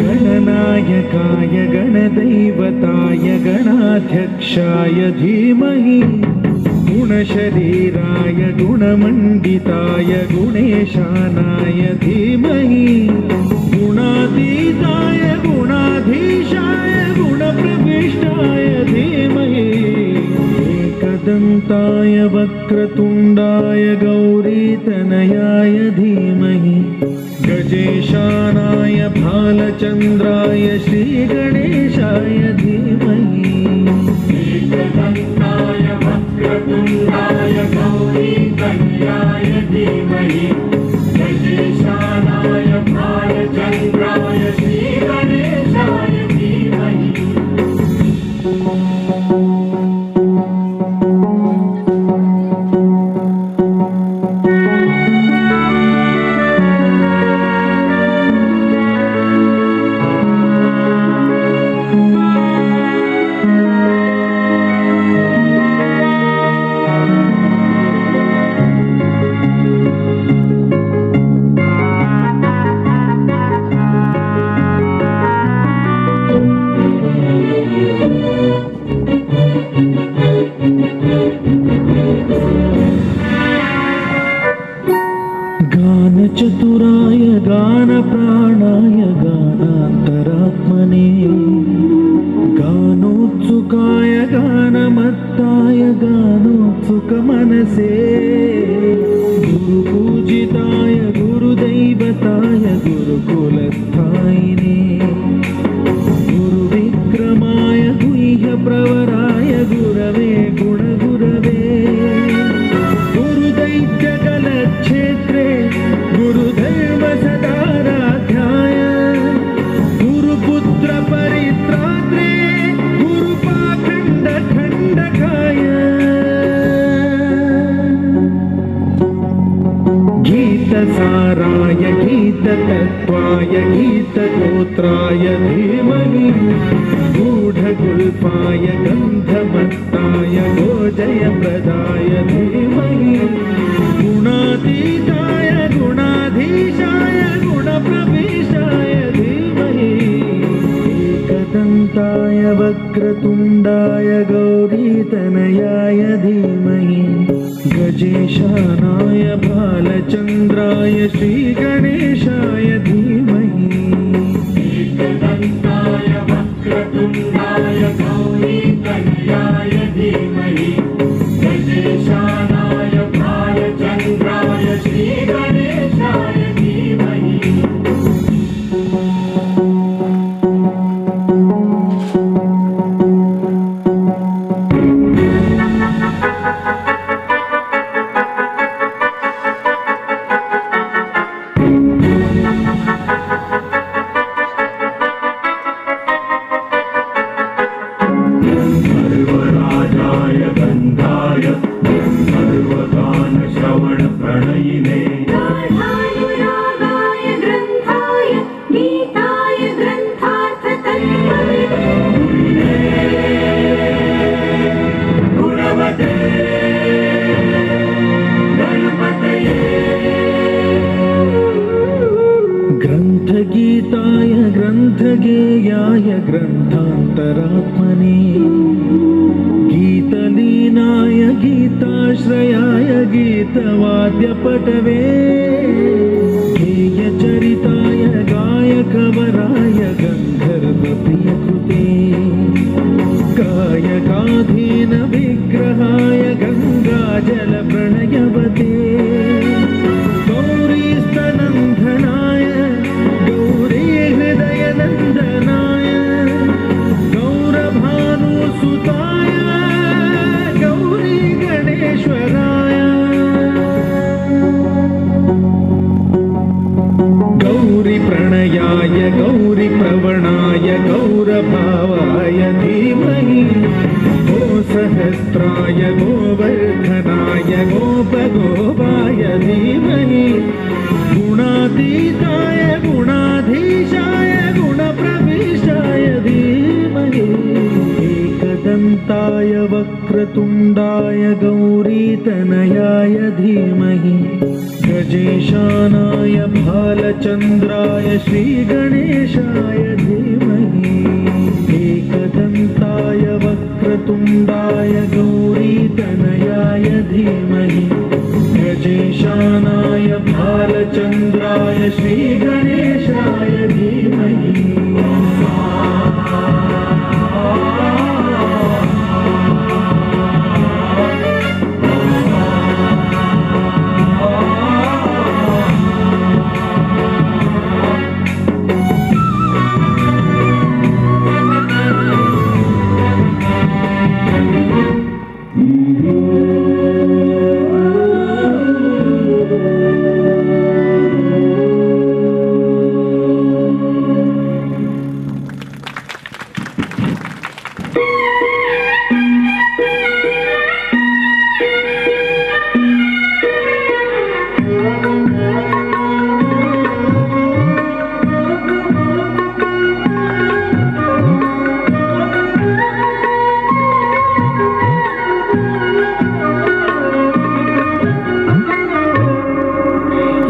गणनायकाय गणदैवताय गणाध्यक्षाय धीमहि गुणशरीराय गुणमण्डिताय गुणेशानाय धीमहि गुणातीताय गुणाधीशाय गुणप्रविष्टाय धीमहि एकदन्ताय वक्रतुण्डाय गौरीतनयाय धीमहि गजेशानाय भालचन्द्राय श्रीगणेशाय धीमहि। एकदन्ताय वक्रतुण्डाय गौरीतनयाय धीमहि गजेशानाय भालचन्द्राय श्रीगणेशाय धीमहि। गानचतुराय गानप्राणाय गानान्तरात्मने गानोत्सुकाय गानमत्ताय गानोत्सुकमनसे गुरुपूजिताय गुरुदैवताय गुरुकुलस्थायिने गुरुविक्रमाय गुह्यप्रवराय गुरवे गुणगुरवे गुरुदैत्यकलक्षेत्रे गुरुधर्म सदाराध्याय गुरुपुत्र परित्रात्रे गुरुपाखंड खंडकाय। गीतसाराय गीततत्त्वाय गीतगोत्राय धीमहि गूढगुल्फाय गन्धमत्ताय गोजयप्रदाय धीमहि गुणातीताय गुणाधीशाय गुणप्रवेशाय धीमहि एकदन्ताय वक्रतुण्डाय गौरीतनयाय धीमहि गजेशानाय भालचन्द्राय श्रीगणेशाय धीमहि। एकदन्ताय वक्रतुण्डाय गौरीतनयाय धीमहि गजेशानाय भालचन्द्राय श्रीगणेशाय धीमहि। सर्वराजाय गन्धाय सर्वगानश्रवणप्रणयिने गाढानुरागाय ग्रन्थाय गीताय ग्रन्थार्थतत्त्वविदे गुणवते गणपतये। ग्रन्थगीताय ग्रन्थगेयाय ग्रन्थान्तरात्मने गीतलीनाय गीताश्रयाय गीतवाद्यपटवे गेयचरिताय गायकवराय गन्धर्वप्रियकृते गायकाधीनविग्रहाय गङ्गाजलप्रणयवते गौरीसुताय तनयाय गौरीप्रवणाय गौरभावाय धीमहि। गोसहस्राय गोवर्धनाय गोपगोपाय धीमहि। गुणातीताय गुणाधीशाय गुणप्रविष्टाय धीमहि। एकदन्ताय वक्रतुण्डाय गौरीतनयाय धीमहि। गजेशानाय भालचन्द्राय श्रीगणेशाय धीमहि। एकदन्ताय वक्रतुण्डाय गौरीतनयाय धीमहि। गजेशानाय भालचन्द्राय श्रीगणेशाय धीमहि।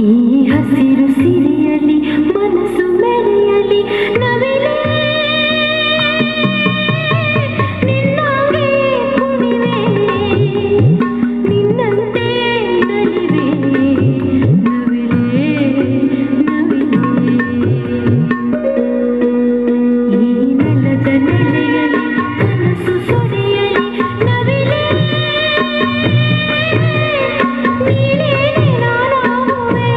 ಈ ಹಸಿರು ಸಿರಿಯಲಿ ಮನಸ್ಸು ಮೆರೆಯಲಿ ನವಿಲೇ ನಿನ್ನಾಗೆ ಕುಣಿವೆ ನಿನ್ನಂತೆ ನಲಿವೆ ನವಿಲೇ ನವಿಲೇ. ಈ ನೆಲದ ನೆಲೆಯಲಿ ಕನಸು ಸುರಿಯಲಿ ನವಿಲೇ ನೀನೇನೆ ನಾನಾಗುವೆ.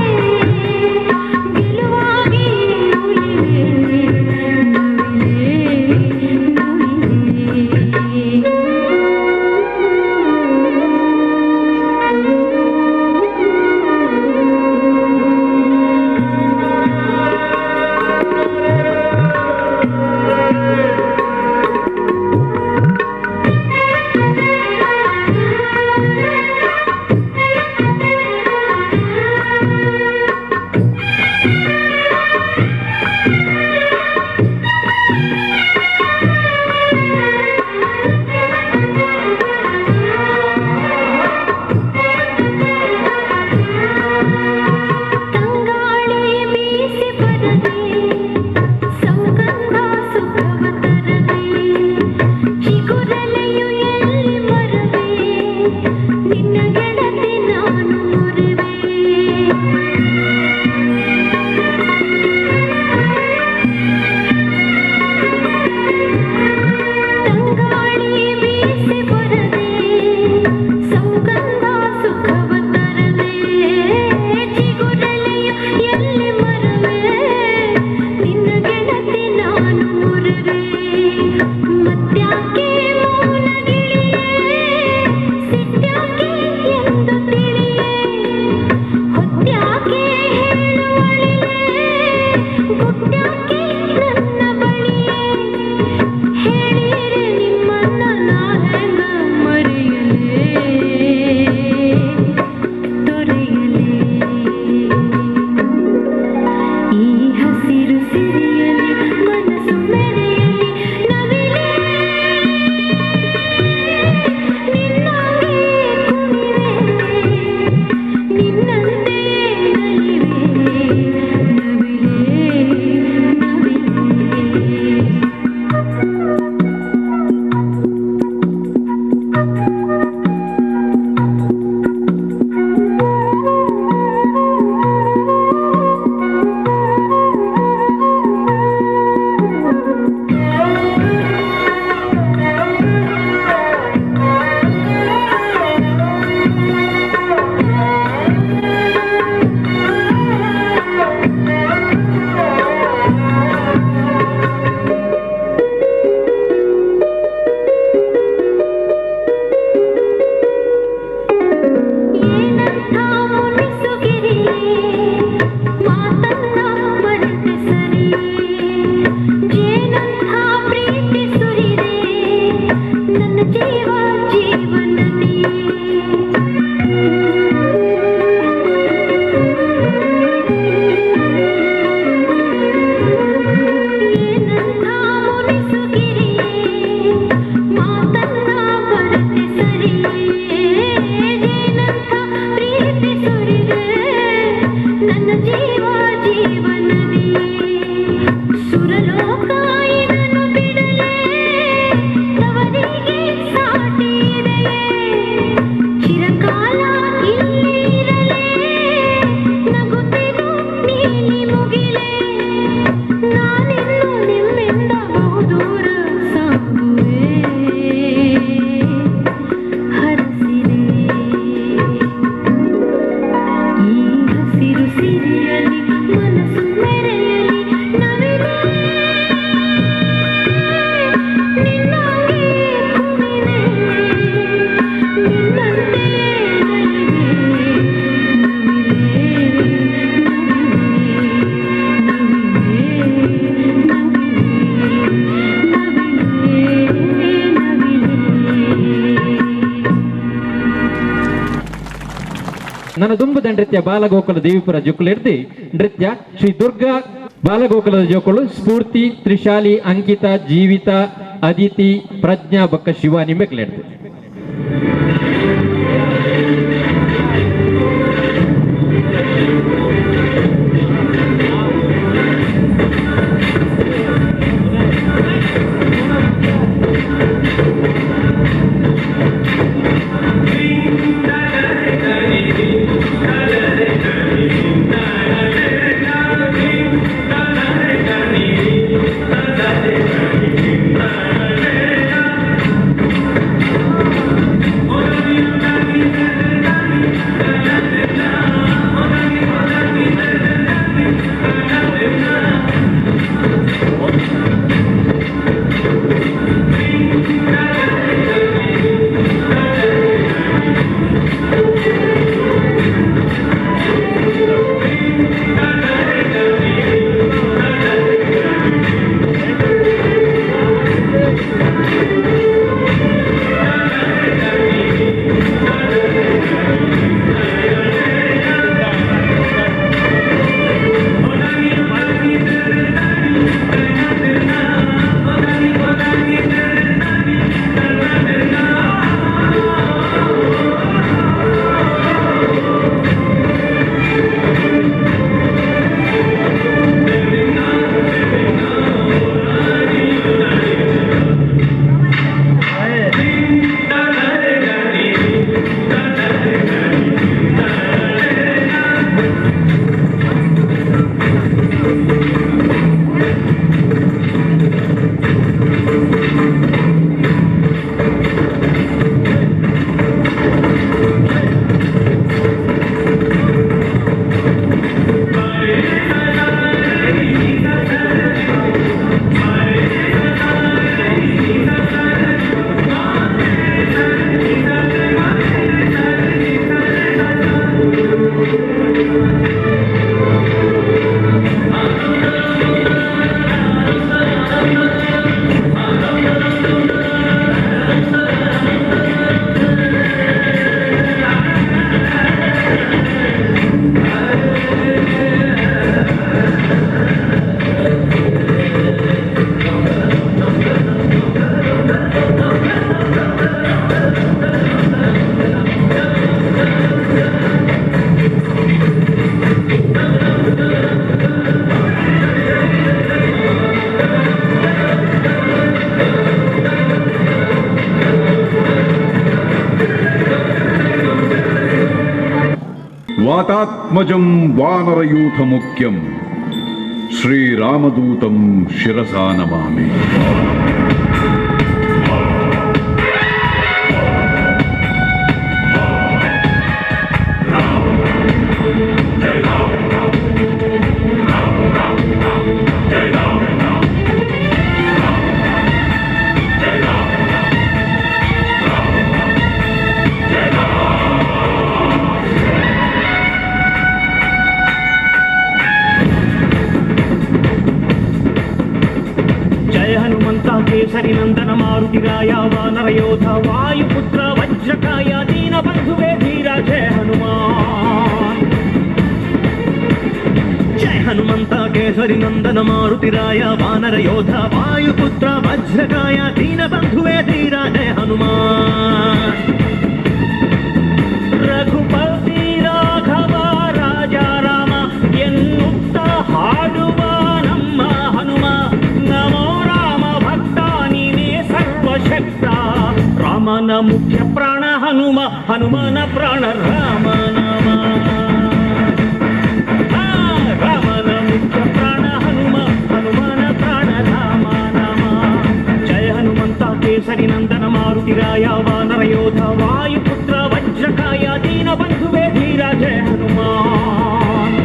ನನ್ನ ಜೀವ ಜೀವನದಿಯೇ. ಸುರಲೋಕ ಇದನ್ನು ಬಿಡಲೇ, ತವರಿಗೆ ಸಾಟಿದೆಯೇ. ಚಿರಕಾಲ ಇಲ್ಲಿ ಇರಲೇ, ನಗುತ್ತಿರು ನೀಲಿ ಮುಗಿಲೇ. ನಾನಿನ್ನು ನಿಮ್ಮಿಂದ ಬಹುದೂರ ಸಾಗುವೆ, ಹರಸಿದೆ. ಈ ಹಸಿರು ಸಿರಿಯಲಿ ಮನಸ್ಸು ಮೆರೆಯಲಿ, ನವಿಲೇ ನಿನ್ನಂಗೆ ಕುಣಿವೆ, ನಿನ್ನಂತೆ ನಲಿವೆ. ನವಿಲೇ ನವಿಲೇ ನವಿಲೇ ನವಿಲೇ. ನನ್ನ ದುಂಬುದ ನೃತ್ಯ ಬಾಲಗೋಕುಲ ದೇವಿಪುರ ಜೋಕುಲೆಡ್ದಿ ನೃತ್ಯ ಶ್ರೀ ದುರ್ಗಾ ಬಾಲಗೋಕುಲದ ಜೋಕುಲು ಸ್ಫೂರ್ತಿ, ತ್ರಿಶಾಲಿ, ಅಂಕಿತ, ಜೀವಿತ, ಅದಿತಿ, ಪ್ರಜ್ಞಾ ಬಕ್ಕ ಶಿವಾನಿ ಮೆಕ್ಲೆಡ್ದು. ವಾತಾತ್ಮಜಂ ವಾನರಯೂಥ ಮುಖ್ಯಂ ಶ್ರೀರಾಮದೂತಂ ಶಿರಸಾ ನಮಾಮಿ. ಜಯ ಹನುಮಂತ ಕೇಸರಿ ನಂದನ ಮಾರುತಿರಾಯ ವಾನರ ಯೋಧ ವಾಯುಪುತ್ರ ವಜ್ರಕಾಯ ದೀನ ಬಂಧುವೇ ಧೀರ ಜಯ ಹನುಮಾನ್. ಜಯ ಹನುಮಂತ ಕೇಸರಿ ನಂದನ ಮಾರುತಿರಾಯ ವಾನರ ಯೋಧ ವಾಯುಪುತ್ರ ವಜ್ರಕಾಯ ದೀನ ಬಂಧುವೇ ಧೀರ ಜಯ ಹನುಮಾನ್. ರಘುಪತಿ ರಾಘವ ರಾಜ ರಾಮ ಮುಖ್ಯ ಪ್ರಾಣ ಹನುಮ, ಹನುಮನ ಪ್ರಾಣ ರಾಮ ನಾಮ. ರಾಮನ ಮುಖ್ಯ ಪ್ರಾಣ ಹನುಮ, ಹನುಮನ ಪ್ರಾಣ ರಾಮ ನಾಮ. ಜಯ ಹನುಮಂತ ಕೇಸರಿ ನಂದನ ಮಾರುತಿರಾಯ ವಾನರ ಯೋಧ ವಾಯುಪುತ್ರ ವಜ್ರಕಾಯ ದೀನ ಬಂಧುವೇ ಧೀರ ಜಯ ಹನುಮಾನ್.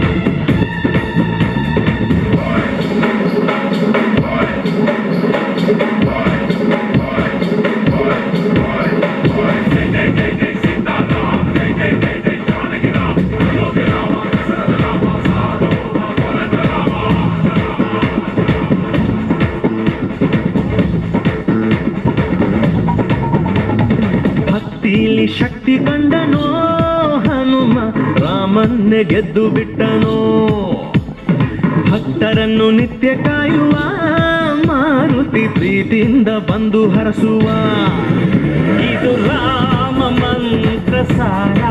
ಭಕ್ತಿಲಿ ಶಕ್ತಿ ಕಂಡನೋ ಹನುಮ, ರಾಮನ್ನೇ ಗೆದ್ದು ಬಿಟ್ಟನೋ. ಭಕ್ತರನ್ನು ನಿತ್ಯ ಕಾಯುವ ಮಾರುತಿ ಪ್ರೀತಿಯಿಂದ ಬಂದು ಹರಸುವ. ಇದು ರಾಮ ಮಂತ್ರ ಸಾರ,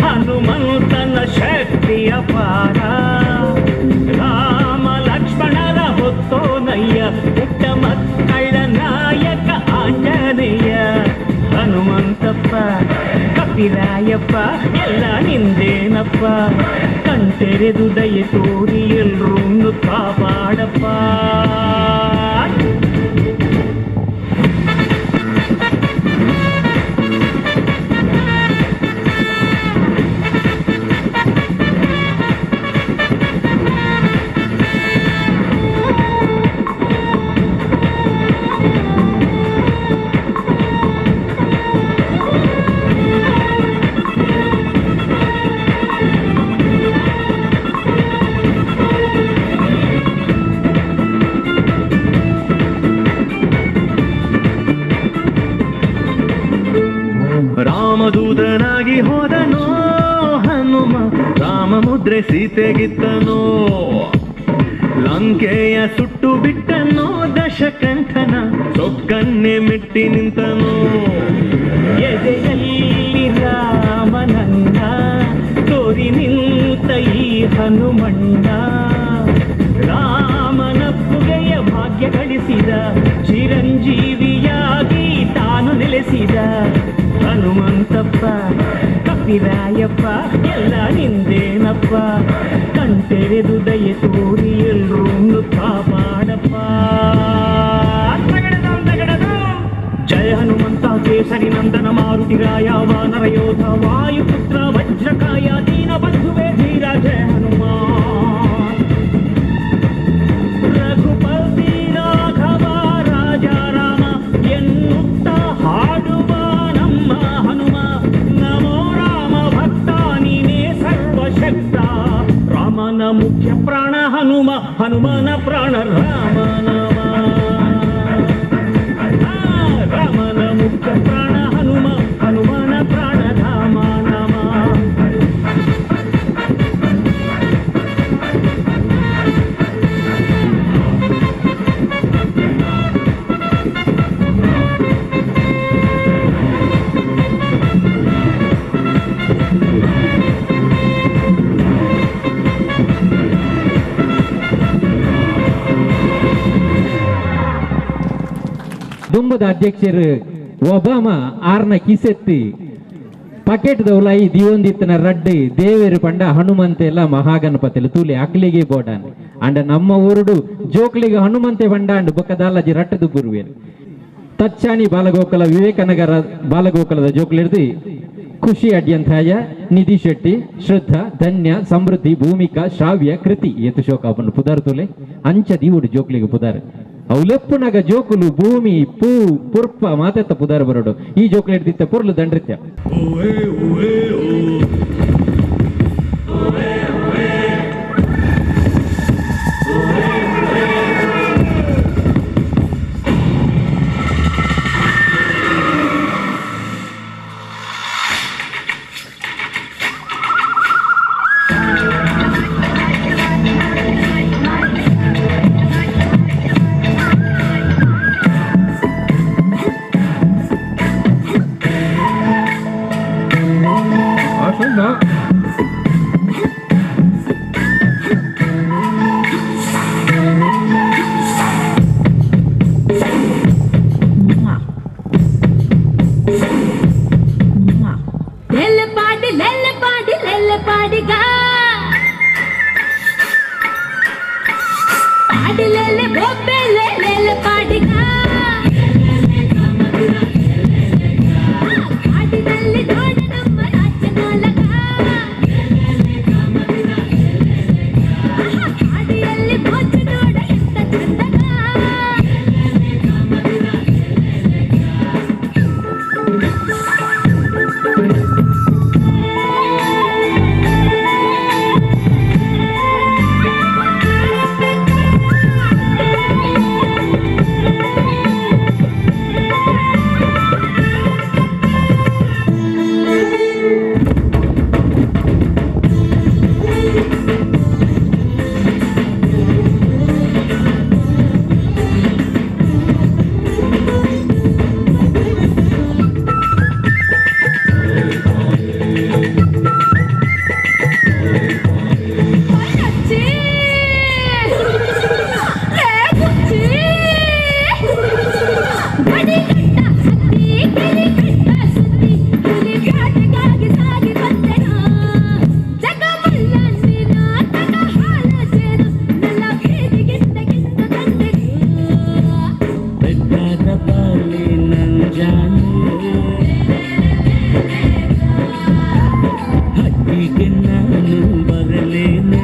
ಹನುಮಂತನ ಶಕ್ತಿಯ ಪಾರ. ರಾಮ ಲಕ್ಷ್ಮಣರ ಹೊತ್ತೋನಯ್ಯ, ಪುಟ್ಟ ಮಕ್ಕಳ ನಾಯಕ ಆಂಜನೇಯ. ಹನುಮಂತಪ್ಪ ಕಪಿರಾಯಪ್ಪ ಎಲ್ಲ ನಿಂದೇನಪ್ಪ, ಕಣ್ತೆರೆದು ದಯೆ ತೋರಿ ಎಲ್ರೂನು ಕಾಪಾಡಪ್ಪ. ರಾಮದೂತನಾಗಿ ಹೋದನೋ ಹನುಮ, ರಾಮ ಮುದ್ರೆ ಸೀತೆಗಿತ್ತನೋ. ಲಂಕೆಯ ಸುಟ್ಟು ಬಿಟ್ಟನೋ ದಶಕಂಠನ ಸೊಕ್ಕನ್ನೇ ಮೆಟ್ಟಿ ನಿಂತನೋ. ಎದೆಯಲ್ಲಿ ರಾಮನನ್ನ ತೋರಿ ನಿಂತ ಈ ಹನುಮಣ್ಣ, ರಾಮನ ಪುಗೆಯ ಭಾಗ್ಯ ಗಳಿಸಿದ, ಚಿರಂಜೀವಿಯಾಗಿ ತಾನು ನೆಲೆಸಿದ. ಹನುಮಂತಪ್ಪ ಕಪಿರಾಯಪ್ಪ ಎಲ್ಲ ನಿಂದೇನಪ್ಪ, ಕಣ್ತೆರೆದು ದಯೆ ತೋರಿ ಎಲ್ರೂನು ಕಾಪಾಡಪ್ಪ. ಜಯ ಹನುಮಂತ ಕೇಸರಿ ನಂದನ ಮಾರುತಿರಾಯ ವಾನರ ಯೋಧ ವಾಯುಪುತ್ರ ವಜ್ರಕಾಯ ದೀನ ಬಂಧುವೇ ಧೀರ ಜಯ ಹನುಮಾನ್. ರಘುಪತಿ ರಾಘವ ರಾಜ ರಾಮ ಎನ್ನುತ್ತ ಹಾಡುವ ನಮ್ಮ ಹನುಮ, ನಮೋ ರಾಮ ಭಕ್ತ ನೀನೇ ಸರ್ವಶಕ್ತ. ರಾಮನ ಮುಖ್ಯ ಪ್ರಾಣ ಹನುಮ, ಹನುಮನ ಪ್ರಾಣ ರಾಮ ನಾಮ. ರಾಮನ ಮುಖ್ಯ ಪ್ರಾಣ ಹನುಮ, ಹನುಮನ ಪ್ರಾಣ ರಾಮ ನಾಮ. ದುಂಬದ ಅಧ್ಯಕ್ಷರು ಒಬಾಮ ಆರ್ನ ಕಿಸೆತ್ತಿ ಪಕೆಟ್ ದೌಲಾಯಿ ದಿವೊಂದಿತ್ತನ ರಡ್ಡು ದೇವೇರು ಪಂಡ ಹನುಮಂತೆ ಎಲ್ಲ ಮಹಾಗಣಪತಿಲು ತೂಲಿ ಅಕ್ಲಿಗೆ ಬೋಡಾನ್ ಅಂಡ ನಮ್ಮ ಊರುಡು ಜೋಕ್ಲಿಗೆ ಹನುಮಂತೆ ಪಂಡ ಅಂಡ್ ಬೊಕ್ಕದಾಲಜಿ ರಟ್ಟದು ಬುರುವೇರು. ತಚ್ಚಾಣಿ ಬಾಲಗೋಕುಲ ವಿವೇಕನಗರ ಬಾಲಗೋಕುಲದ ಜೋಕ್ಲಿರ್ದು ಖುಷಿ ಅಡ್ಯಂತಾಯ, ನಿಧಿ ಶೆಟ್ಟಿ, ಶ್ರದ್ಧಾ, ಧನ್ಯ, ಸಮೃದ್ಧಿ, ಭೂಮಿಕಾ, ಶ್ರಾವ್ಯ, ಕೃತಿ ಏತು ಶೋಕಾಪನ್ನು ಪುದಾರು ತೂಲೆ ಅಂಚ ದೀವುಡು ಜೋಕ್ಲಿಗೆ ಪುದಾರು. ಅವಲೆಪ್ಪುನಗ ಜೋಕುಲು ಭೂಮಿ ಪೂ ಪುರ್ಪ ಮಾತೆತ್ತ ಪುದಾರ ಬರೋಡು. ಈ ಜೋಕುಲು ಹಿಡ್ದಿತ್ತ ಪೊರ್ಲು ದಂಡ್ರಿತ್ಯ. 啊， ಬೊಬ್ಬೆಲೆ ಲೇಲೆ ಪಾಡಿಗ ಕಾಡಿನಲ್ಲಿ ನೋಡ ನಮ್ಮ ರಾಜ್ಯ ನಾಲಕ ಹಾಡಿಯಲ್ಲಿ ಮೋಜು ನೋಡ ಎಂತ ಚಂದಗ. ಅಚ್ಚಿ ಏ ಗುಚ್ಚಿ ಗಡಿ ಕಟ್ಟ ಹತ್ತಿ ಗಿರಿ ಕಟ್ಟ ಸುತ್ತಿ ಹುಲಿ ಕಾಟಗಾಗಿ ಸಾಗಿ ಬಂದೆನು ಜಗಮುಲ್ಲ ನೀನ ತಗ ಹಾಲ ಜೇನು ನನ್ನ ಬೀದಿಗಿಂತ ಗಿಂತ ತಂದೆನು. ಬೆಟ್ಟದ ಪಾಲಿ ನಂಜಾನು ಹಟ್ಟಿಗೆ ನಾನು ಬರಲೇನು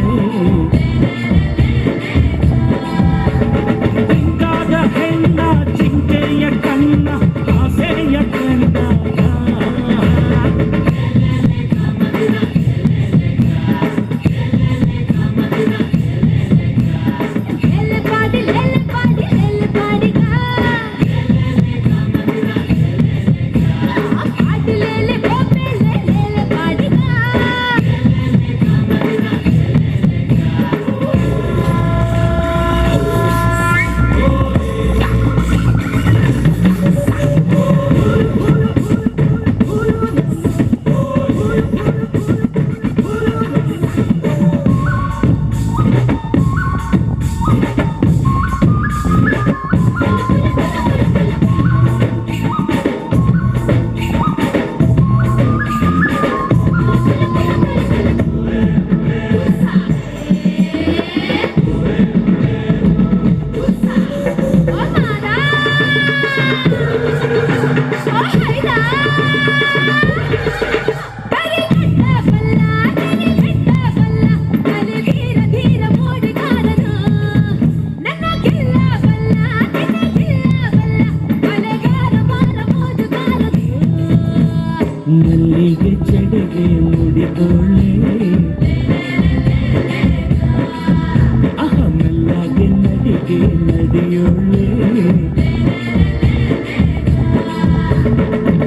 ಬೆಂಗಾದ ಹೆಣ್ಣ ಜಿಂಕೆಯ ಕಣ್ಣ ಆಸೆಯ ಕಂಡಾಗ. ಲೇಲೆ ಪಾಡಿ ಲೇಲೆ ಪಾಡಿ ಲೇಲೆ ಪಾಡಿಗ ಪಾಡಿ ಲೇಲೆ ಬೊಬ್ಬೆ ಲೇಲೆ ಪಾಡಿಗ. ಓ ಮಾದ ಓ ಹೈದ ಕರಿ ಕಟ್ಟ ಬಲ್ಲ ಕರಿ ಕಟ್ಟ ಬಲ್ಲ ಕಲಿ ಧೀರ ಧೀರ ಮೋಡಿಗಾರನು ನನ್ನ ಗೆಲ್ಲ ಬಲ್ಲ ನಿನ್ನ ಗೆಲ್ಲ ಬಲ್ಲ ಬಲೆಗಾರ ಬಾರ ಮೋಜುಗಾರನು. ಮಲ್ಲಿಗೆ ಜಡೆಗೆ ಮುಡಿದೋಳೆ ಅಹ ಮೆಲ್ಲಗೆ ನಡಿಗೆ ನಡೆಯೋಳೆ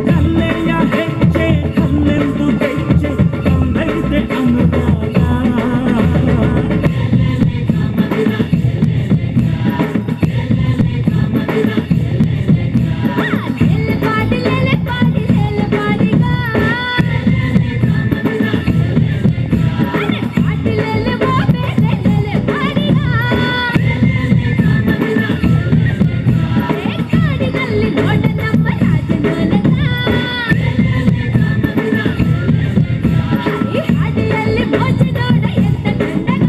ಕಲ್ಲೆಯ ಹೆಜ್ಜೆ ಕಲ್ಲೆಂದು ಹೆಜ್ಜೆ ತಂದೈತೆ ಅನುರಾಗ. ಲೇಲೆ ಪಾಡಿ ಲೇಲೆ ಪಾಡಿ ಲೇಲೆ ಪಾಡಿಗ ಅರೆ ಪಾಡಿ ಲೇಲೆ ಬೊಬ್ಬೆ ಲೇಲೆ ಪಾಡಿಗ ಏ ಕಾಡಿನಲ್ಲಿ ನೋಡ ನಮ್ಮ ರಾಜನಾಲಕ ಈ ಹಾಡಿಯಲ್ಲಿ ಮೋಜು ನೋಡ ಎಂತ ಚಂದಗ.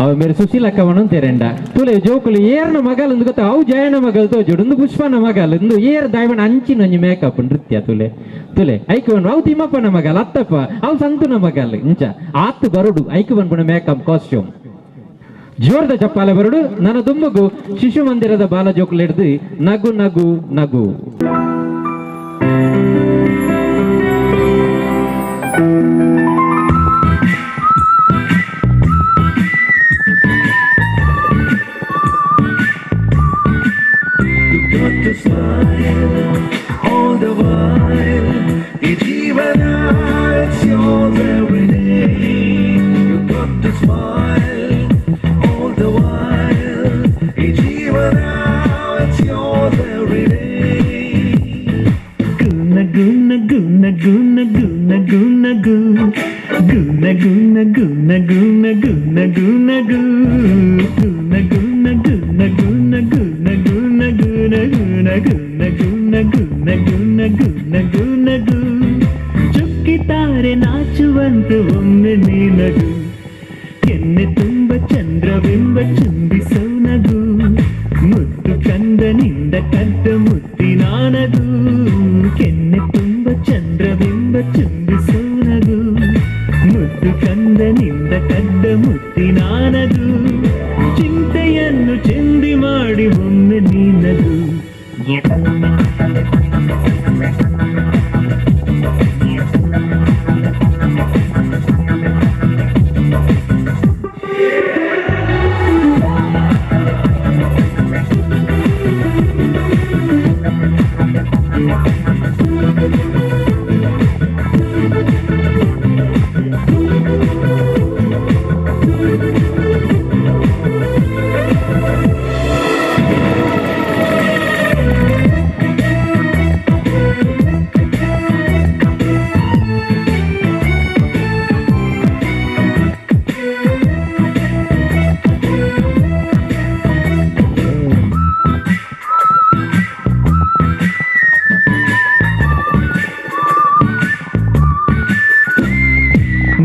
ಅವ ಮೇರೆ ಸುಶೀಲಕ್ಕವನು ತೆರೆಂಡ ತುಲೆ ಜೋಕುಲು ಏರ್ನ ಮಗಲ್ ಅಂದ್ ಗೊತ್ತ ಅವು ಜಯನ ಮಗಲ್ ತೋಜುಡು ಒಂದು ಪುಷ್ಪನ ಮಗಲ್ ಇಂದು ಏರ್ ದಾಯ್ವಣ ಅಂಚಿನ ಒಂಜಿ ಮೇಕಪ್ ನೃತ್ಯ ತುಲೆ ತುಲೆ ಐಕ್ ಬನ್ ಅವು ತಿಮ್ಮಪ್ಪನ ಮಗಲ್ ಅತ್ತಪ್ಪ ಅವು ಸಂತುನ ಮಗಲ್ ಇಂಚ ಆತ್ ಬರುಡು ಐಕ್ ಬನ್ಪುಣ ಮೇಕಪ್ ಕಾಸ್ಟ್ಯೂಮ್ ಜೋರ್ದ ಚಪ್ಪಾಲೆ ಬರುಡು ನನ್ನ ದುಂಬಗು ಶಿಶು ಮಂದಿರದ ಬಾಲ ಜೋಕುಲು ಹಿಡ್ದು ನಗು ನಗು ನಗು. You got to smile all the while. It's even it's yours every day. You got to smile all the while. It's even it's yours every day. ನಗು ನಗು ನಗು ನಗು ನಗು ನಗು. ಗುಣ ಗುಣ ಗುಣ ಗುಣ ಗುಣ ಗುಣ ಗು ಗುಣ ಗುಣ ಗುಣ ಗುಣ ಗುಣ ಗುಣ ಗುಣ ಗುಣ ಗುಣ ಗುಣ ಗುಣ ಗುಣ ಗುಣ ಗುಣ ಗು ಚುಕ್ಕಿತಾರೆ ನಾಚುವಂತೆ ಒಮ್ಮೆ ನೀನಗು ಕೆನ್ನೆ ತುಂಬ ಚಂದ್ರಬಿಂಬ ಚುಂಬಿಸೋ ನಗು ಮುತ್ತು ಕಂದನಿಂದ ಕದ್ದ ಮುತ್ತಿನಾನಗು ಕೆನ್ನೆ ತುಂಬ ಚಂದ್ರಬಿಂಬ ಚುಂಬಿಸೋ ನಗು ಮುತ್ತು ಕಂದನಿಂದ ಕದ್ದ ಮುತ್ತಿನಾನಗು ಚಿಂತೆಯನ್ನು ಚಿಂದಿ ಮಾಡಿ ಒಮ್ಮೆ ನೀನಗು.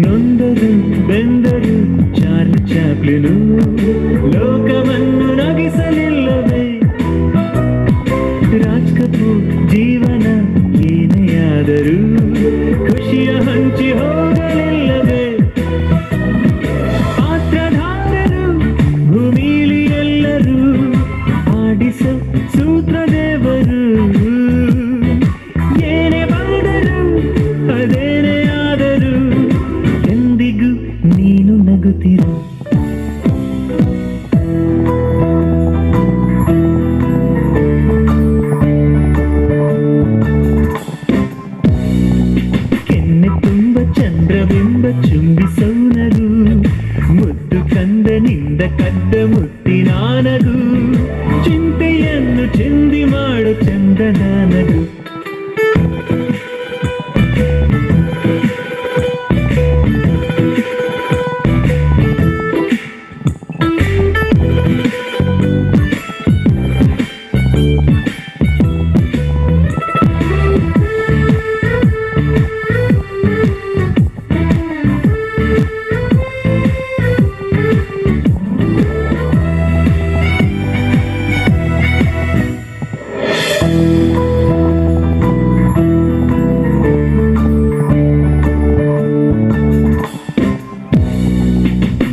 ನೊಂದರು ಬೆಂದರು ಚಾರ್ಲಿ ಚಾಪ್ಲಿನು ಲೋಕವನ್ನು ನಗಿಸಲಿಲ್ಲವೇ? ರಾಜ್ ಕಪೂರ್ ಜೀವನ ಏನೇ ಆದರೂ ಖುಷಿಯ ಹಂಚಿ ಹೋಗಲಿಲ್ಲವೇ? ಪಾತ್ರಧಾರರು ಭೂಮಿಲಿ ಎಲ್ಲರೂ ಆಡಿಸ ಸೂತ್ರದೇವರು ಏನೇ ಬಂದರು ಅದೇನೇ ಆದರೂ ಎಂದಿಗೂ ನೀನು ನಗುತ್ತಿರು. ಕೆನ್ನೆ ತುಂಬ ಚಂದ್ರಬಿಂಬ ಚುಂಬಿಸೋ ನಗು ಮುತ್ತು ಕಂದನಿಂದ ಕದ್ದ ಮುತ್ತಿನಾನಗು ಚಿಂತೆಯನ್ನು ಚಿಂದಿ ಮಾಡು ಚಂದನ ನಗು.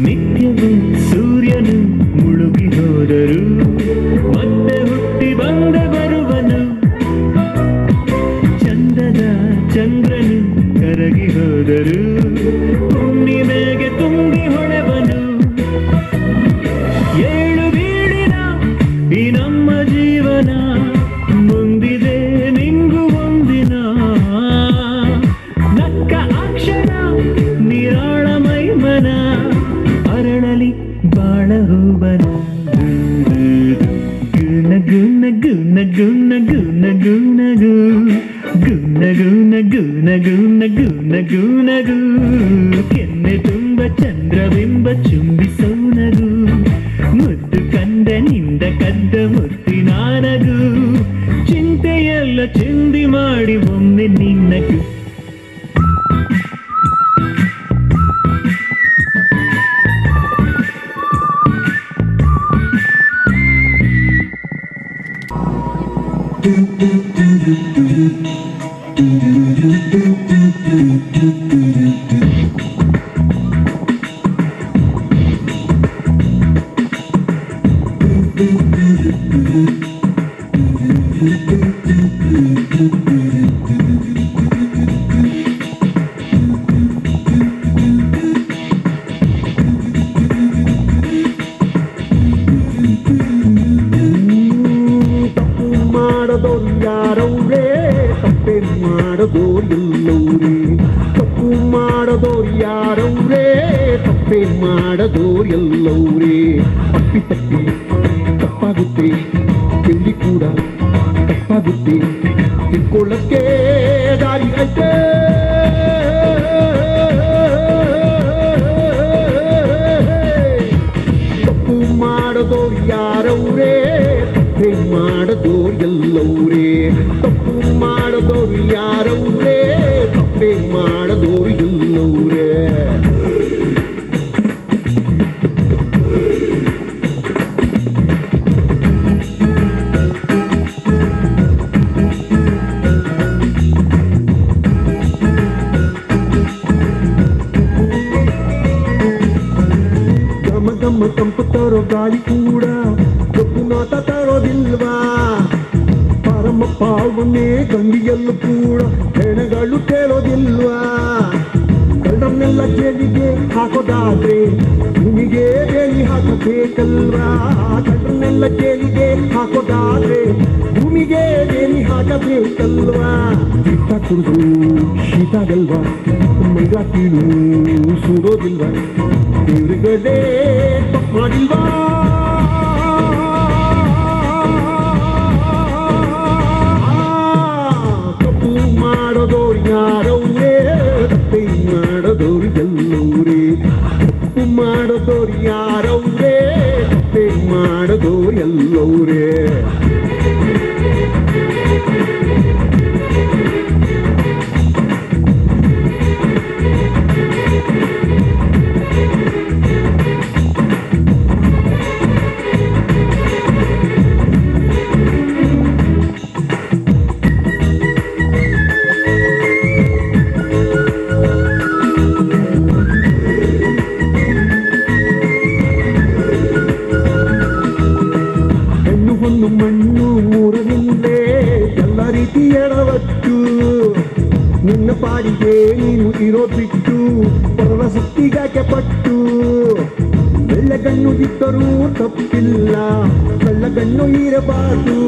ನಿತ್ಯವೂ ಸೂರ್ಯನು ಮುಳುಗಿ ಹೋದರು ಮತ್ತೆ ಹುಟ್ಟಿ ಬಂದ ಬರುವನು ಚಂದದ ಚಂದ್ರನು ಕರಗಿ ಹೋದರು ಹುಣ್ಣಿಮೆಗೆ ತುಂಬಿ ಹೊಳೆವನು. ಏಳು ಬೀಳಿನ ಈ ನಮ್ಮ ಜೀವನ ಮುಂದಿದೆ ನಿಂಗು ಒಂದಿನ ನಕ್ಕ ಅಕ್ಷರ ನಿರಾಳ ಮೈಮನ ಅರಳಲಿ ಬಾಳ ಹೂವನ. ಗುಣ ಗುಣ ಗುಣ ಗುಣ ಗುಣ ಗುಣ ಗು ಗುಣ ಗುಣ ಗುಣ ಗುಣ ಗುಣ ಗುಣ ಗು ಕೆನ್ನೆ ತುಂಬ ಚಂದ್ರಬಿಂಬ ಚುಂಬಿಸೋ ನಗು ಮುದ್ದು ಕಂದನಿಂದ ಕದ್ದ ಮುತ್ತಿನಾನಗು ಚಿಂತೆಯೆಲ್ಲ ಚಿಂದಿ ಮಾಡಿ ಒಮ್ಮೆ ನಿನ್ನಗು. ತಪ್ಪು ಮಾಡದೋರು ಯಾರವ್ರೇ, ತಪ್ಪೇ ಮಾಡದೋರು ಎಲ್ಲವ್ರೇ. ತಪ್ಪು ಮಾಡದೋರು ಯಾರವ್ರೇ, ತಪ್ಪೇ ಮಾಡದೋರು ಎಲ್ಲವ್ರೇ. ಅಪ್ಪಿ ತಪ್ಪಿ ತಪ್ಪಾಗುತ್ತೆ, ತಿಳಿ ಕೂಡ ತಪ್ಪಾಗುತ್ತೆ, ತಿಳ್ಕೊಳ್ಳಕ್ಕೆ ದಾರಿ ಐತೆ. ನಮ್ಮ ತಂಪು ತರೋ ಗಾಳಿ ಕೂಡ ಕಬ್ಬು ನಾಟ ತರೋದಿಲ್ವಾ? ಪರಮ ಪಾವನೆ ಗಂಗಿಯಲ್ಲೂ ಕೂಡ ಹೆಣಗಳು ಕೇಳೋದಿಲ್ವಾ? ಕಳ್ಳನ್ನೆಲ್ಲ ಜೇಲಿಗೆ ಹಾಕೋದಾದ್ರೆ ಭೂಮಿಗೆ ಬೇಲಿ ಹಾಕಬೇಕಲ್ವಾ? ಕಳ್ಳನ್ನೆಲ್ಲ ಜೇಲಿಗೆ ಹಾಕೋದಾದ್ರೆ ಭೂಮಿಗೆ ಬೇಲಿ ಹಾಕಬೇಕಲ್ವಾ? ತೀರ್ಥ ಕುಡಿದು ಶೀತಾಗಲ್ವಾ? ಮೈದಾತೀನು ಸುಡೋದಿಲ್ವಾ? ದೇವ್ರುಗಳೇ ತಪ್ಪು ಮಾಡಿಲ್ವಾ? ತಪ್ಪು ಮಾಡೋದೋರು ಯಾರವ್ರೇ, ತಪ್ಪೆ ಮಾಡೋದೋರು ಎಲ್ಲವ್ರೇ. ತಪ್ಪು ಮಾಡೋದೋರು ಯಾರವ್ರೇ, ತಪ್ಪೆ ಮಾಡೋದೋರು ಎಲ್ಲವ್ರೇ. ಹೆಣ್ಣು ಮಣ್ಣು ಮೂರರಿಂದಲೇ ಎಲ್ಲ ರೀತಿ ಎಡವಟ್ಟು. ನಿನ್ನ ಪಾಡಿಗೆ ನೀನು ಇರೋ ಬಿಟ್ಟು ಪರರ ಸುತ್ತಿಗಾಕೆ ಪಟ್ಟು. ಬೆಳ್ಳಗಣ್ಣು ಇದ್ದರೂ ತಪ್ಪಿಲ್ಲ, ಕಳ್ಳಗಣ್ಣು ಇರಬಾರದು.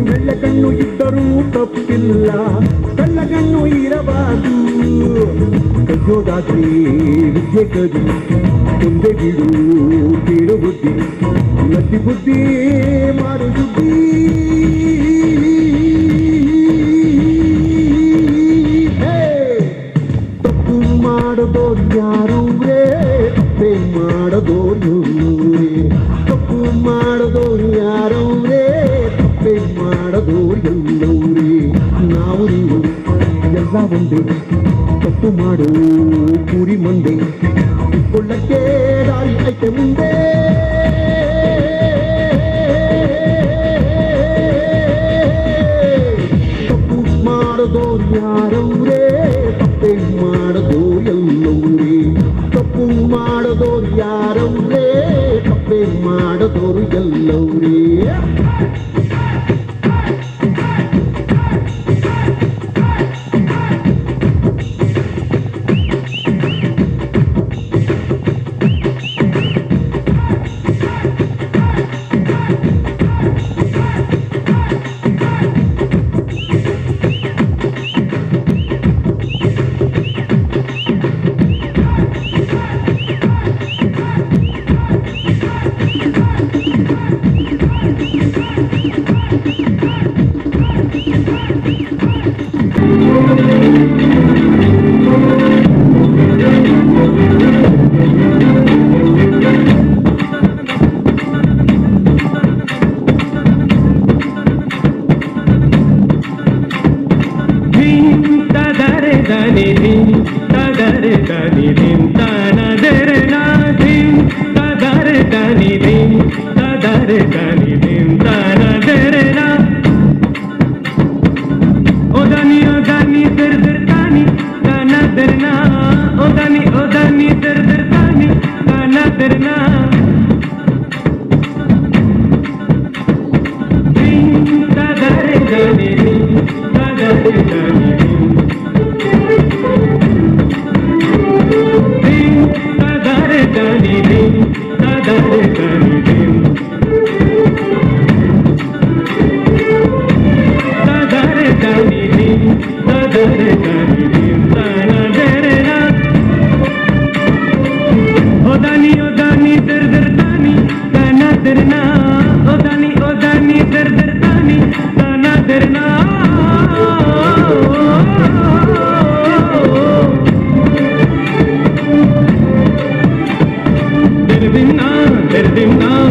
ಬೆಳ್ಳಗಣ್ಣು ಇದ್ದರೂ ತಪ್ಪಿಲ್ಲ, ಕಳ್ಳಗಣ್ಣು ಇರಬಾರದು. ಕಲಿಯೋದಾದ್ರೆ ವಿದ್ಯೆ ಕಲಿ, ಮುಂದೆ ಬಿಡು ಕೇಳು ಬುದ್ಧಿ, ಲದ್ದಿ ಬುದ್ಧಿ ಮಾರು ಬುದ್ಧಿ. ತಪ್ಪು ಮಾಡೋದೋರು ಯಾರವ್ರೇ, ತಪ್ಪೆ ಮಾಡೋದೋರು ಎಲ್ಲವ್ರೇ. ತಪ್ಪು ಮಾಡೋದೋರು ಯಾರವ್ರೇ, ತಪ್ಪೆ ಮಾಡೋದೋರು ಎಲ್ಲವ್ರೇ. ನಾವು ನೀವು ಎಲ್ಲ ಒಂದೇ, ತಪ್ಪು ಮಾಡೋ ಕೂರಿ ಮಂದೆ, ಕೊಳ್ಳಕ್ಕೆ ದಾರಿ ಐತೆ ಮುಂದೆ. ತಪ್ಪು ಮಾಡೋದೋರು ಯಾರವ್ರೇ, ತಪ್ಪೆ ಮಾಡೋದೋರು ಎಲ್ಲವ್ರೇ. ತಪ್ಪು ಮಾಡೋದೋರು ಯಾರವ್ರೇ, ತಪ್ಪೆ ಮಾಡೋದೋರು ಎಲ್ಲವ್ರೇ. Dirna,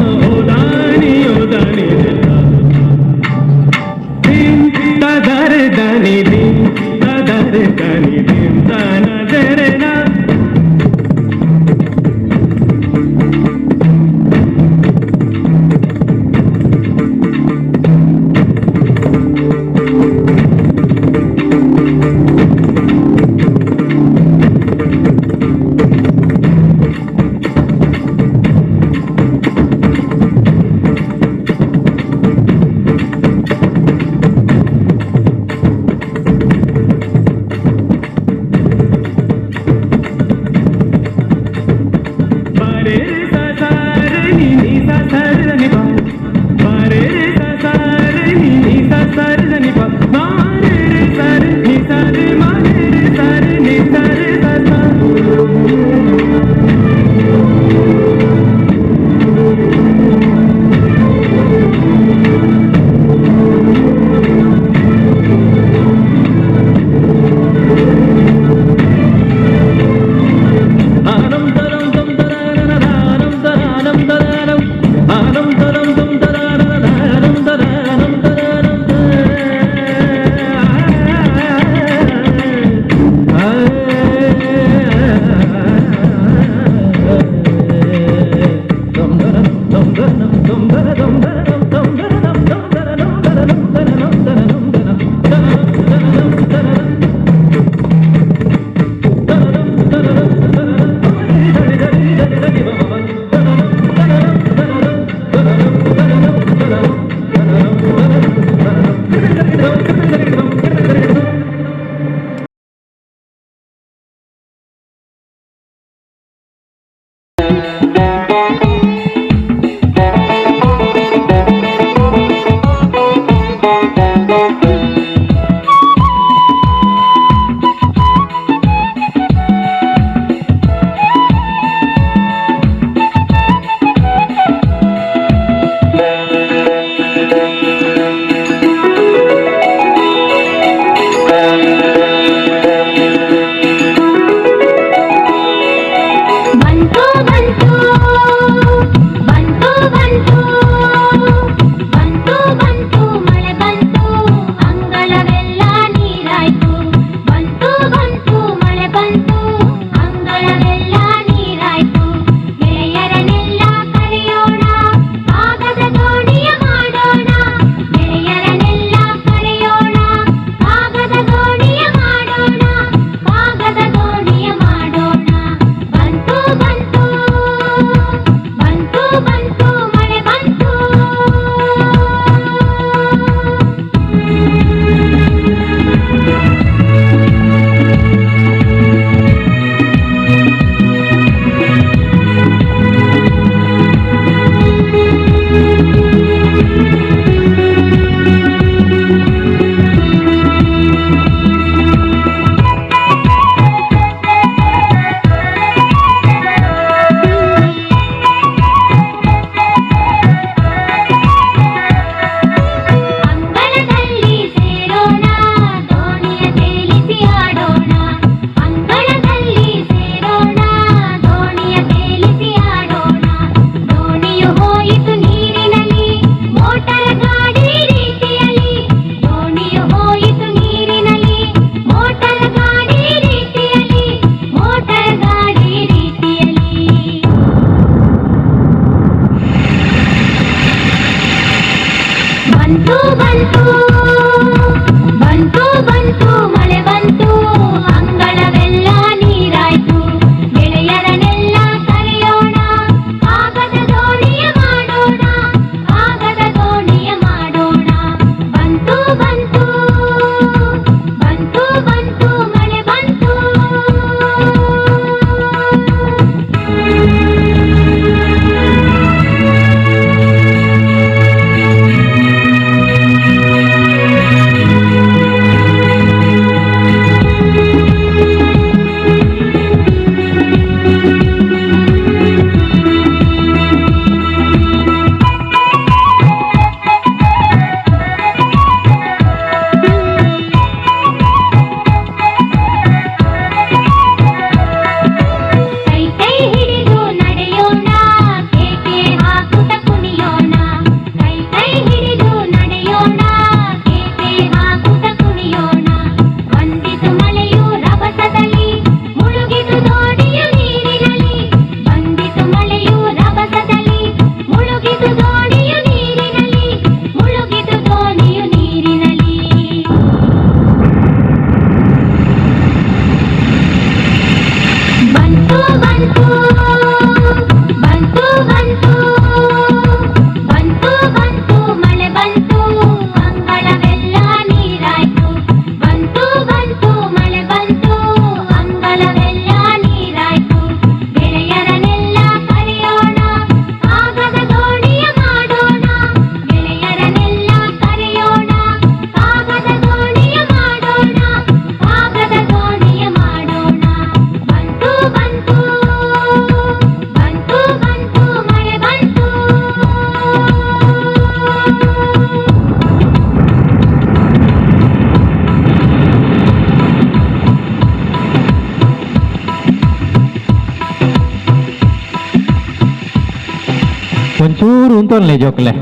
ಒಂಚೂರು ಉಂತೊನ್ಲೆ ಜೋಕುಲೆ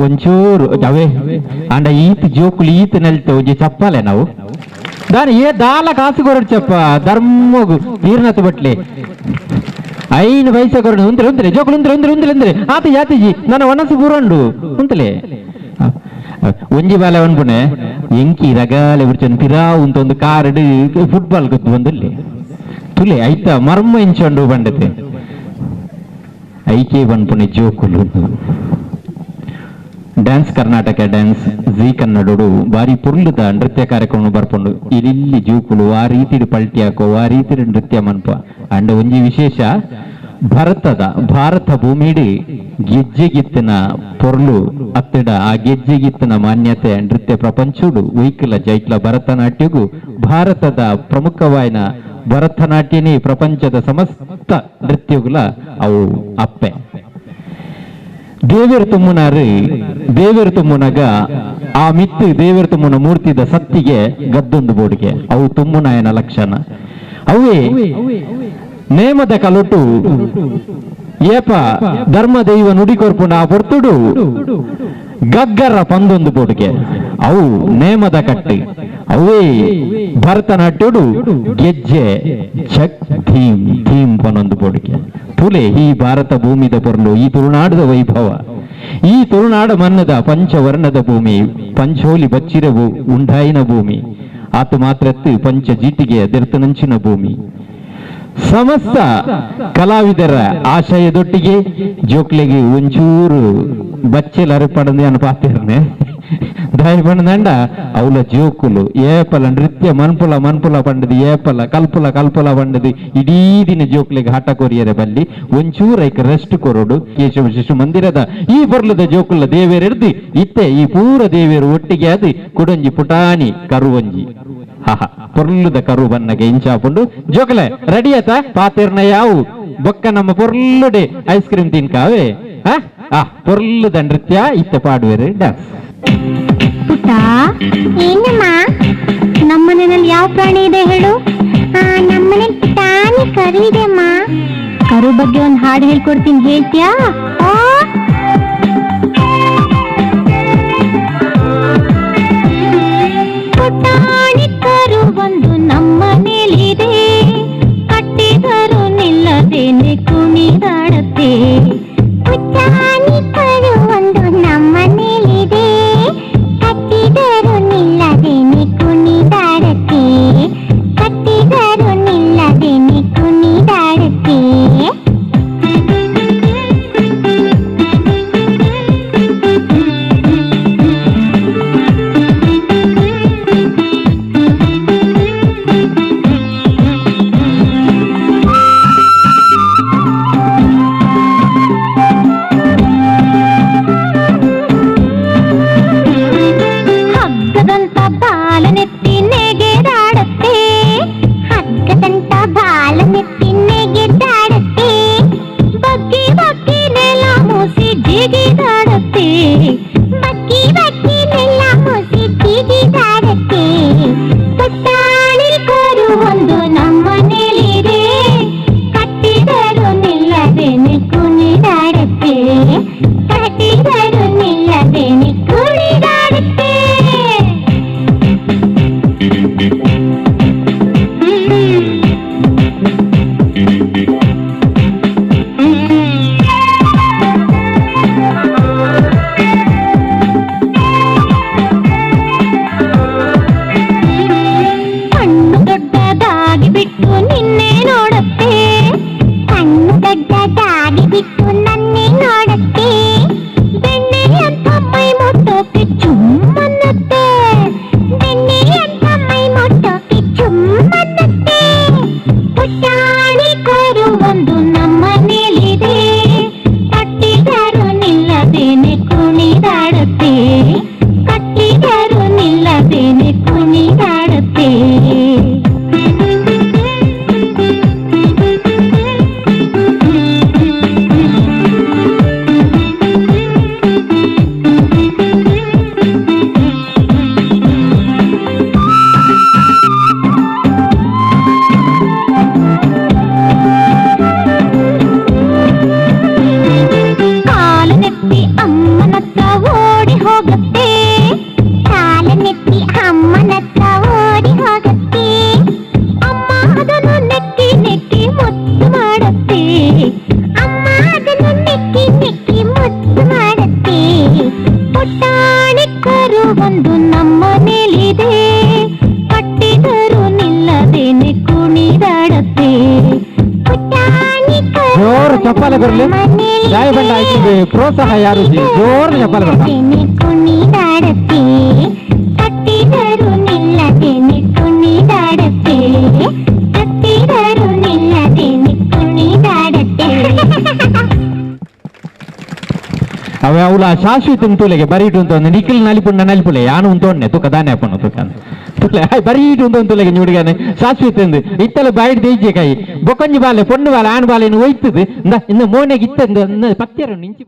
ಒಂಚೂರು ಅವೇ ಅಂಡ ಈತ್ ಜೋಕುಲು ಈತ್ ನೆಲ್ತೆ ಒಂಜಿ ಚಪ್ಪಾಲೆ ನಾವು ದಾನಿ ಏ ದಾಲ ಕಾಸು ಕೊರಡು ಚಪ್ಪ ಧರ್ಮಗು ತೀರ್ನತ್ ಬಟ್ಲೆ ಐನು ಪೈಸೆ ಕೊರಡು ಉಂತಲೆ ಉಂತಲೆ ಜೋಕುಲು ಉಂತಲೆ ಉಂತಲೆ ಉಂತಲೆ ಉಂತಲೆ ಆತ ಯಾತಿಜಿ ನನ್ನ ಒಣಸು ಪೂರಂಡು ಉಂತಲೆ ಒಂಜಿ ಬಾಲೆ ಒನ್ಪುಣೆ ಎಂಕಿ ರಗಾಲೆ ಬಿಡ್ಚೊಂದು ಪಿರಾ ಉಂತೊಂದು ಕಾರಡು ಫುಟ್ಬಾಲ್ ಗೊತ್ತು ಬಂದಲ್ಲಿ ತುಲೆ ಐತ ಮರ್ಮ ಇಂಚೊಂಡು ಬಂಡತೆ ಐಕೆ ಬನ್ಪುಣೆ ಜೋಕುಲು. ಡ್ಯಾನ್ಸ್ ಕರ್ನಾಟಕ ಡ್ಯಾನ್ಸ್ ಜೀ ಕನ್ನಡೋಡು ಬಾರಿ ಪುರ್ಲುದ ನೃತ್ಯ ಕಾರ್ಯಕ್ರಮ ಬರ್ಪುಂಡು. ಇಲ್ಲಿಲ್ಲಿ ಜೂಕುಲು ಆ ರೀತಿಡ್ ಪಲ್ಟಿ ಹಾಕೋ ಆ ರೀತಿಡ್ ನೃತ್ಯ ಮನ್ಪ. ಅಂಡ ಒಂಜಿ ವಿಶೇಷ ಭರತದ ಭಾರತ ಭೂಮಿಡಿ ಗೆಜ್ಜೆಗಿತ್ತಿನ ಪೊರ್ಲು ಅತ್ತಡ ಆ ಗೆಜ್ಜೆಗಿತ್ತಿನ ಮಾನ್ಯತೆ ನೃತ್ಯ ಪ್ರಪಂಚೋಡು ವೈಕಲ ಜೈಕ್ಲ ಭರತನಾಟ್ಯಗು ಭಾರತದ ಪ್ರಮುಖವಾಯಿನ ಭರತನಾಟ್ಯನೇ ಪ್ರಪಂಚದ ಸಮಸ್ತ ನೃತ್ಯಗುಲ ಅವು ಅಪ್ಪೆ. ದೇವೇರ್ ತುಮ್ಮುನಾರು ದೇವೇರ್ ತುಮ್ಮುನಗ ಆ ಮಿತ್ತು ದೇವೇರ್ ತುಮ್ಮುನ ಮೂರ್ತಿದ ಸತ್ತಿಗೆ ಗದ್ದೊಂದು ಬೋಡಿಗೆ ಅವು ತುಮ್ಮುನಾಯನ ಲಕ್ಷಣ. ಅವೇ ನೇಮದ ಕಲೊಟು ಏಪ ಧರ್ಮ ದೈವ ನುಡಿ ಕೊರ್ಪುಂಡ ಆ ಪೊರ್ತುಡು ಗಗ್ಗರ ಪಂದೊಂದು ಬೋಡಿಗೆ ಅವು ನೇಮದ ಕಟ್ಟಿ. ಅವೇ ಭರತನಾಟ್ಯಡು ಗೆಜ್ಜೆ ಛಕ್ ಧೀಮ್ ಧೀಮ್ ಪನೊಂದು ಬೋಡಿಗೆ. ತುಲೆ ಈ ಭಾರತ ಭೂಮಿದ ಪೊರ್ಲು, ಈ ತುಳುನಾಡದ ವೈಭವ, ಈ ತುಳುನಾಡ ಮನ್ನದ ಪಂಚವರ್ಣದ ಭೂಮಿ, ಪಂಚೋಲಿ ಬಚ್ಚಿರವು ಉಂಡಾಯಿನ ಭೂಮಿ, ಆತು ಮಾತ್ರತ್ತು ಪಂಚ ಜೀಟಿಗೆ ದೆರ್ತನಂಚಿನ ಭೂಮಿ. ಸಮಸ್ತ ಕಲಾವಿದರ ಆಶಯದೊಟ್ಟಿಗೆ ಜೋಕ್ಲೆಗೆ ಒಂಚೂರು ಬಚ್ಚೆಲ್ ಅರಪಡಂದೆ ಅನುಪಾತಿರ್ನೆ ದಯಪಂಡ ಅವಲ ಜೋಕುಲು ಏಪಲ ನೃತ್ಯ ಮನ್ಪುಲ ಮನ್ಪುಲ ಪಂಡದು ಏಪಲ ಕಲ್ಪುಲ ಕಲ್ಪುಲ ಪಂಡದು ಇಡೀ ದಿನ ಜೋಕ್ಲೆಗೆ ಹಠ ಕೊರಿಯರೆ ಬಲ್ಲಿ ಒಂಚೂರು ಐಕ್ ರೆಸ್ಟ್ ಕೊರಡು. ಕೇಶವ ಶಿಶು ಮಂದಿರದ ಈ ಪೊರ್ಲದ ಜೋಕುಲ ದೇವೇರೆರ್ದು ಇತ್ತೆ ಈ ಪೂರ ದೇವೇರು ಒಟ್ಟಿಗೆ ಅದು ಕುಡೊಂಜಿ ಪುಟಾಣಿ ಕರುವಂಜಿ ಹಹ ಪೊರ್ಲುದ ಕರು ಬನ್ನಗೆ ಇಂಚಾಪುಂಡು. ಜೋಕಲೆ ರೆಡಿ ಆತ ಪಾತಿರ್ನ ಯಾವು ಬೊಕ್ಕ ನಮ್ಮ ಪೊರ್ಲುಡೆ ಐಸ್ ಕ್ರೀಮ್ ತಿನ್ಕಾವೆ. ಆ ಪೊರ್ಲುದ ನೃತ್ಯ ಇತ್ತೆ ಪಾಡುವೆರು ಡ್ಯಾನ್ಸ್. ಪುಟ್ಟ, ಏನಮ್ಮ? ನಮ್ಮನೆಯಲ್ಲಿ ಯಾವ ಪ್ರಾಣಿ ಇದೆ ಹೇಳು. ನಮ್ಮನೆ ಪುಟಾಣಿ ಕರು ಇದೆ ಅಮ್ಮ. ಕರು ಬಗ್ಗೆ ಒಂದ್ ಹಾಡು ಹೇಳ್ಕೊಡ್ತೀನಿ, ಹೇಳ್ತೀಯಾ? ಪುಟಾಣಿ ಕರು ಒಂದು ನಮ್ಮನೇಲಿದೆ, ಕಟ್ಟಿದರು ನಿಲ್ಲದೇನೆ ಕುಣಿದಾಡತ್ತೆ. ಪುಟಾಣಿ ಕರು ಒಂದು ನಮ್ಮನೇಲಿದೆ, ಕಟ್ಟಿದರು ನಿಲ್ಲದೇನೆ ಕುಣಿದಾಡತ್ತೆ, ಕಟ್ಟಿದರು ನಿಲ್ಲದೇನೆ ಕುಣಿದಾಡತ್ತೆ. ಚಪ್ಪಾಳೆ ಬರ್ಲಿ. ಜಾಯ ಬಂಡ ಆಯ್ತು, ಪ್ರೋತ್ಸಾಹ ಯಾರು ಜೋರ್ ಚಪ್ಪಾಳೆ ಬರ್ತಾ. ಕುಣಿದಾಡತ್ತೆ, ಕಟ್ಟಿದರು ನಿಲ್ಲದೇನೆ ಕುಣಿದಾಡತ್ತೆ, ಕಟ್ಟಿದರು ನಿಲ್ಲದೇನೆ ಕುಣಿದಾಡತ್ತೆ. ಅವೆ ಅವಳ ಶಾಶ್ವತ ತುಲೆಗೆ ಬರೀಟು ಅಂತ ಒಂದು ನಿಖಿಲ್ ನಲಿಪುಂಡ ನಲಿಪುಲೆ ಯಾನು ಉಂಟೋಣ್ಣೆ ತುಕ ದಾನೆ ಅಪ್ಪನ ತುಕ ತುಲೆ ಆಯ್ ಬರೀಟು ಅಂತ ಒಂದು ತುಲೆಗೆ ನುಡಿಗಾನೆ ಶಾಶ್ವತ ಎಂದು ಇತ್ತಲ ಬಾಯಿಡ್ ದೇಜೆ ಕಾಯಿ ಬೊಕೊಂಜಿ ಬಾಲೆ ಪೊಣ್ಣು ಬಾಲೆ ಆಣ್ ಬಾಲೆ ಒಯ್ತದೆ ಇಂದ ಇನ್ನು ಮೋನೆಗೆ ಇತ್ತ ಪತ್ಯರ ನಿಂಚಿ.